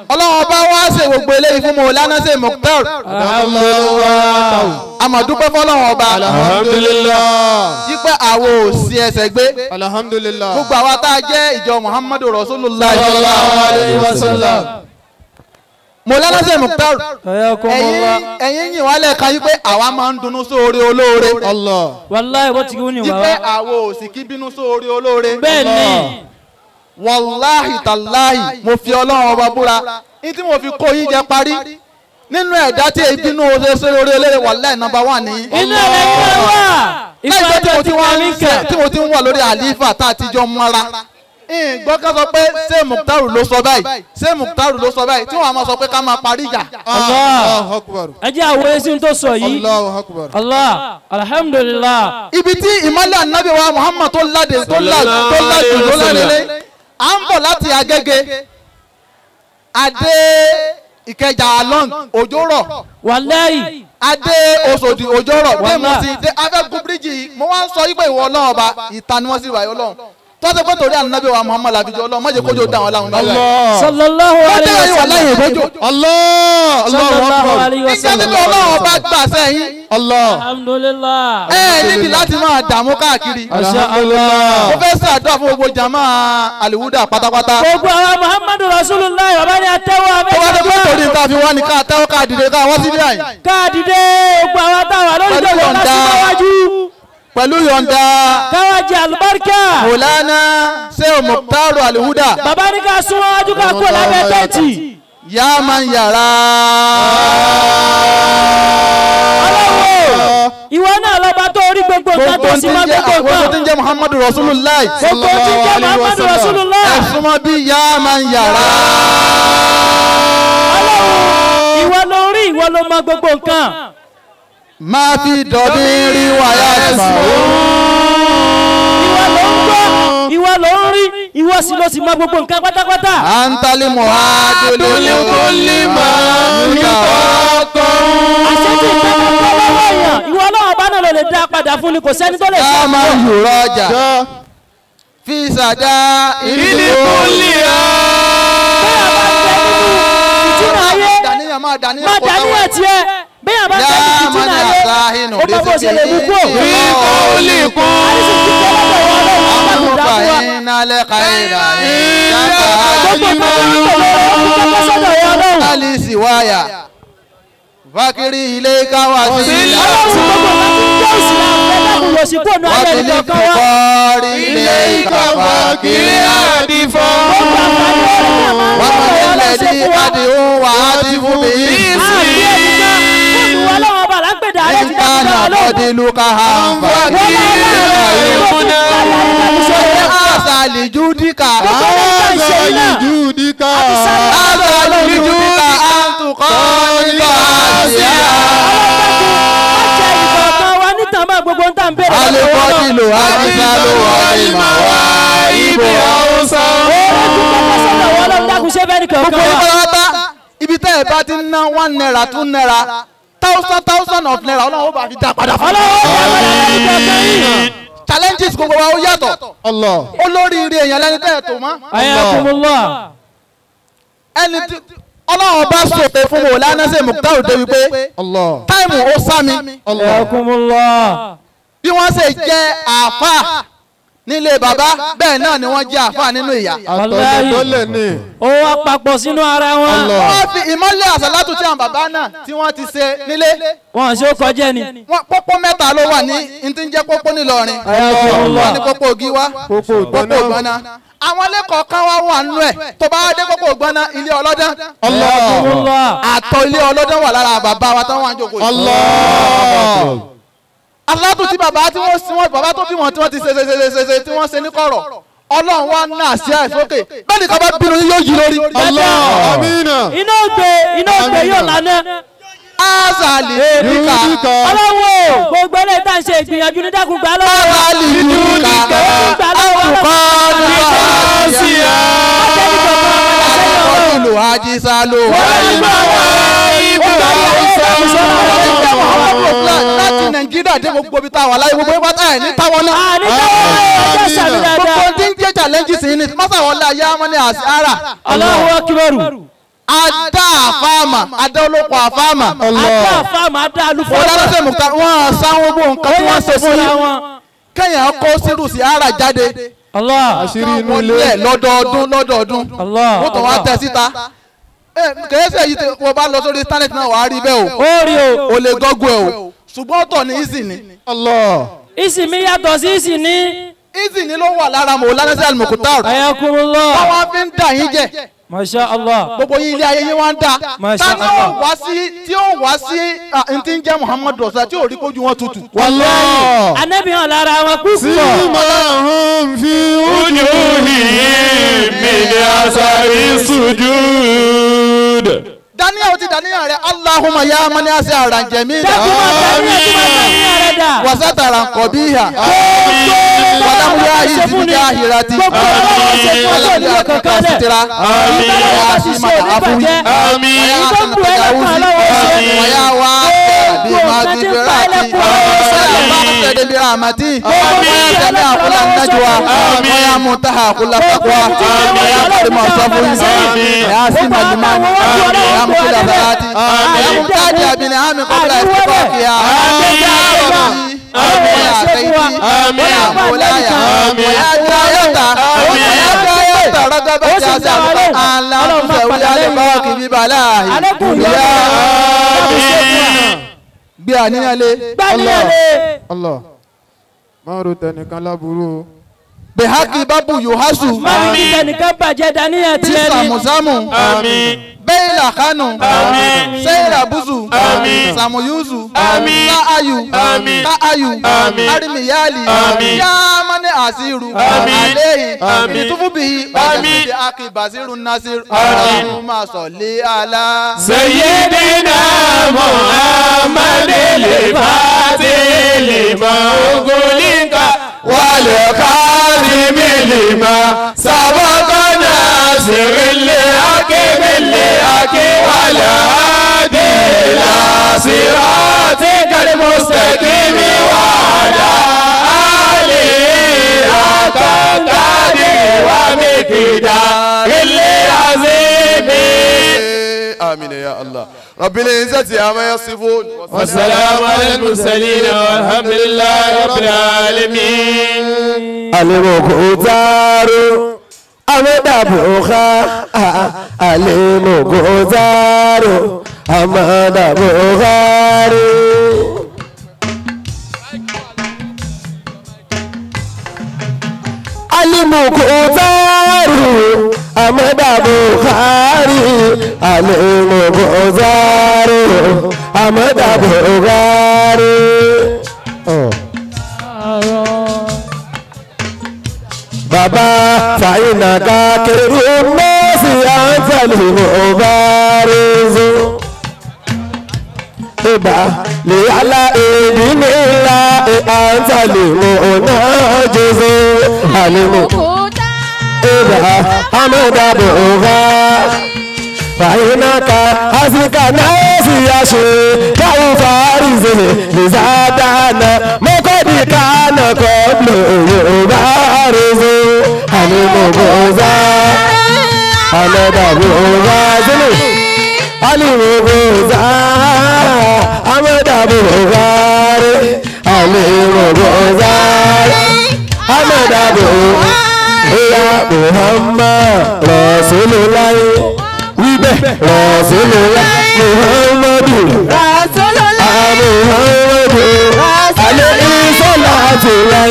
Ọlọ́run ọba wá ṣe gbogbo eléyìí fún Mọ̀lánà Sheikh Mukhtar. Àmọ̀dúpẹ́ fọlọ́run ọba. Alhamdulillah. Yípẹ́ àwo ò sí ẹsẹ̀ gbé. Alhamdulillah. Gbogbo àwa tá a jẹ́ ìjọ Muhammadu Rasulullah. Sallallahu alaihi wa sallam. Mọ̀lánà Sheikh Mukhtar. Ẹ̀yin yìn wá lẹ́ẹ̀kan yí pé àwa máa ń dunnú sóore olóore. Allah. Wàláhì wọ́n ti ní wàá. Yípẹ́ àwo ò sì kí bínú sóore olóore. Bẹ́ẹ̀ ni. Wàláhì tàláhì mo fi Ọlọ́run ọba búra ní tí mo fi kó yín jẹ parí nínú ẹ̀dá tí èyí bínú sóore olóore wàláhì nọ́mbà 1 ní. Inú ẹ̀rẹ̀ yìí wà. Láìpẹ́ tí mo ti ń wà lórí àlífà tá a ti jọ mọ́ra. Ìgbọ́ ká sọ pé ṣé Mukhtar ló sọ báyìí ṣé Mukhtar ló sọ báyìí tí wọ́n á máa sọ pé ká máa parí ìjà. Allahu Akbar. Ẹ jẹ́ àwọn èsì tó sọ yìí. Allahu Akbar. Allah alhamdulillah. Ibi tí ìmọ̀lẹ̀ ànábì wa Muhammad tó ládé tó ládé tó ládé à ń bọ̀ láti Agége adé Ìkẹjà along òjò rọ̀. Wàláhì. Adé Òṣòdì òjò rọ̀ dé mo ti dé afẹ́gun bíríjì mo wá ń sọ yí pé ìwọ Ọlọ́run ọba ìta ni wọ́n sì wà yìí Ọlọ́run. Tọ́sí pé torí ànábì wa Muhammad làbíjọ Ọlọ́run má jẹ́ kójú dá wọn láwọn náà. Sallallahu alaihi wa sallam. Allah. Sallallahu alaihi wa sallam. Níjẹ́ tí Ọlọ́run bá gbà sẹ́yìn. Allah. Alhamdulillah. Ẹ níbi láti máa dààmú káàkiri. Alhamdulillah. Mo fẹ́ ṣàdúrà fún gbogbo jama Aliwuda pátápátá. Gbogbo àwọn Muhammadu Rasulullah ọba ní atẹ́wọ́ abẹ́. Tó bá dé pé torí nǹkan fi wá ní ká tẹ́wọ́ ká dìde ká wọ́n síbí àyè. Ká dìde gbogbo àwọn táwọn lórí ìjọba láti wájú. Pẹ̀lú yọ̀ǹda. Káwá jẹ àlùbáríkà. Mọ̀lánà Sheikh Mukhtar Aliwuda. Bàbá ní ká súnmọ́ wájú ká kó lábẹ́ tẹ́ǹtì. Yá máa ń yàrá. Ọlọ́wọ́ ìwọ náà lọ́ba tó rí gbogbo nǹkan tó sì máa gbogbo nǹkan. Gbogbo tí ń jẹ́ Muhammadu Rasulullah. Gbogbo tí ń jẹ́ Muhammadu Rasulullah. Ẹ súnmọ́ bí yá máa ń yàrá. Ọlọ́wọ́ ìwọ ló rí ìwọ ló mọ gbogbo nǹkan. Máa fi dọ̀bí rí wáyà sùn. Ìwọ ló ń gbọ́, ìwọ ló ń rí, ìwọ sì ló sì mọ gbogbo nǹkan pátápátá. À ń tálí mọ̀ á délé kólé máa ń tọ́kọ̀. Àṣẹ tí ìfẹ́ bá bọ́ lọ́wọ́ èèyàn, ìwọ ọlọ́run bá náà ló lè dá padà fún ni kò sẹ́ni tó lè ṣe. Ká máa yòrò ọjà fi ṣàdá ìlú kólé á. Bẹ́ẹ̀ bá tẹ nínú ìtúnà ayé, máa má dàníyàn tiẹ̀. Bẹ́ẹ̀ bá tẹ nínú ìtúnà ayé, ó mọ bó ṣe lè mú kúrò. Ìkọ́lé kún. Fakiri ilé káwá sí ilé. Ọlọ́run Kọ́rí ilé káwá Kiri àdìfọ́. Wọ́n lè lè ní àdìhún wà á ti fún mi. Ìtànà bọ́dìlú ká hàn fà. Àṣàlìjúdíkà. Àṣàlìjúdíkà. Àṣàlìjúdíkà àǹtukọ́ nípa àṣìyá. Alùpọ̀dìlù àdìsálò àìmọ̀ wá ibò Haúsá. Gbogbo ìpàdé ibi tẹ́ ẹ̀ bá ti ń ná 1 naira 2 naira thousand of naira Ọlọ́run ó bá fi dá padà fún mi. Challenges gbogbo wa ó yàtọ̀. Allah. Olóríire èèyàn lẹ́ni tẹ́ ẹ̀ tó mọ́. Ayakumullah. Ẹni tí Ọlọ́run bá sòpè fún Mọ̀lánà Sheikh Mukhtar dé wípé Allah. táìmù ó sá mi. Ayakumullah. Bí wọ́n ṣe jẹ́ àáfàá nílé bàbá bẹ́ẹ̀ náà ni wọ́n jẹ́ àáfàá nínú ìyá. Àtọ̀lẹ̀ ní. Ó wá papọ̀ sínú ara wọn. Wọ́n fi ìmọ́lẹ̀ àsàlátù tí àwọn bàbá náà tí wọ́n ti ṣe nílé. Wọ́n ṣe ó kọjá ni. Wọ́n pópó mẹ́ta ló wà ní n tí ń jẹ́ pópó nílọrin. Wọ́n ní pópó Ògíwá, Pópó pópó Ògbọ́nà. Àwọn ilé kọ̀ọ̀kan wá wà nínú ẹ̀ tó bá dé pópó Ògbọ́nà ilé ọlọ́dán. Allah. Àtọ̀ ilé ọlọ́dán wà lára bàbá wa táwọn àjòkò yìí. Allah. Aládùn tí bàbá tí wọ́n sin wọn bàbá tó bí wọn tí wọ́n ti ṣe ṣe ṣe ṣe tí wọ́n ṣe ní kọ̀rọ̀ Ọlọ́run wa ná sí àìsókè bẹ́ẹ̀ ni ká bá bínú yóò yí lórí. Allah. Amina. Iná ògbé yóò lánà. Azali dika. Ọlọ́run o gbogbo eléyìí tá à ń ṣe ìgbìyànjú ní dákun gbà lọ́wọ́. Azali dika. Àtùkọ́ ní Olú Ajísálò. Láti Nàìjíríà dé gbogbo ibi tá a wà láyé gbogbo ibi tá a ní táwọn náà. Àní táwọn náà ọjọ́ sàmì dáadáa. Gbogbo tí ń jẹ́ challenge. Nísìnyí ní mọ́sàwọ́lá ayé amọ́ ní àsíárà. Allahu akbar. Adá àfáàmà adá olóko àfáàmà. Adá àfáàmà adá alúfáàmà. Ọlọ́dọ́sẹ̀ mùkà wọ́n sáwọn bó nǹkan tí wọ́n ṣe fún yín. Kẹ́yìn kó sírù sí ara jáde. Àṣírí inú ilé. Lọ́dọọdún lọ́dọọdún. Wọ́n tàn wá tẹ síta. Kèéṣe yìí tí wọ́n bá lọ sórí íńtánẹ́ẹ̀tì náà wàá rí bẹ́ẹ̀ o. Ó rí o. O lè gọ́gùn ẹ̀ o. Ṣùgbọ́n ọ̀tọ̀ ni ìsìn ni. Ìsìn mi yàtọ̀ sí ìsìn ní. Ìsìn ni ló wà lára Mọ̀lánà sí Al-Mukhtar. Ayakumullah. Wọ́n fi ń dà yín jẹ. Masha Allah. Gbogbo yín ilé ayé yín wá ń dà. Masha Allah. Tí ó wá sí n tí ń jẹ́ Muhammadu ọ̀sán tí ò rí kójú wọn tutù. Wallahi. Ànábì hàn lára wọn púpọ̀. Simahum fi wujuhihim min asari sujud. Daniel ti daniel rẹ Allahumma ya mani ase aranjẹ mi da. Wasatara nkọbiha. Wàlámúyá ìzìbìjà ahirati. Wàlámúyá kankan sitira. Wàyà simata afuwi. Wàyà sanatagawuzi. Wàyà wa bí magifirati. Wàyà bá sẹ̀dẹ̀ bí ramati. Wàyà sẹ̀dẹ̀ àkúlà najwa. Wàyà muntaha àkúlà takwa. Wàyà kàdìmọ̀ sọ́fún. Wàyà simalimani. Wàyà mukula salati. Wàyà mutaja bin ami qabla istiqaqiha. Wàyà sayyidi. Wàyà mawlaya. Wàyà jayata. Wàyà jayata ragaba jaza. Aláwọ̀ sẹ̀wúlẹ̀ alẹ́kọ̀ọ́ kìbí balahi. Gbé àníyàn lé. Allah. Máa ro tẹnìkan láburú o. Behaki babu yohasu. Máa ní tẹnìkan bàjẹ́ dàníyàn tiẹ̀ ni. Samusamu. Bẹ́ẹ̀lá kánú. Sẹ́yìnlá búzù. Sàmúyúzù. Káayù. Káayù. Arimiyali. Yáámánì àṣírù. Àléyìn. Ìtúfúbìhì. Bàjẹ́ akibasiru nasiru. Allahumma salli ala. Sayyidina Muhammad al-Fatih lima ughliqa wal khatimi lima sabaqa nasiril haqqi bil haqqi wal hadi ila siratikal mustaqim wa ala alihi haqqa qadrihi wa miqdarihil azim. آمين يا الله. رب العزة عما يصفون والسلام على المرسلين والحمد لله رب العالمين. Al-Mukhtar Ahmad Bukhari Al-Mukhtar Ahmad Bukhari. Al-Mukhtar Ahmad Bukhari Al-Mukhtar Ahmad Bukhari. Bàbá fàyínà kákéré mọ́sí àǹtẹ̀lẹ̀ mọ̀bárízó. Ìbá lè alá èdè nílá àǹtẹ̀lẹ̀ mọ̀ọ́nájúzó. Àlèmọ̀ ìbá amúdàbò ọ̀gá. Fàyínà ká àsìkà náà sì yàṣẹ káwọn fàárìzè lè sádàánà mọ́kọ́dì kánà kọ́bìlì yorùbá rèzè àlèmọ̀gọ́zá àmọ́dàbòrá sílẹ̀ àlèmọ̀gọ́zá àmọ́dàbòrá rẹ̀ àlèmọ̀gọ́zá àmọ́dàbòrá Muhammad Rasulullah wíbẹ̀ Rasulullah Muhammadu.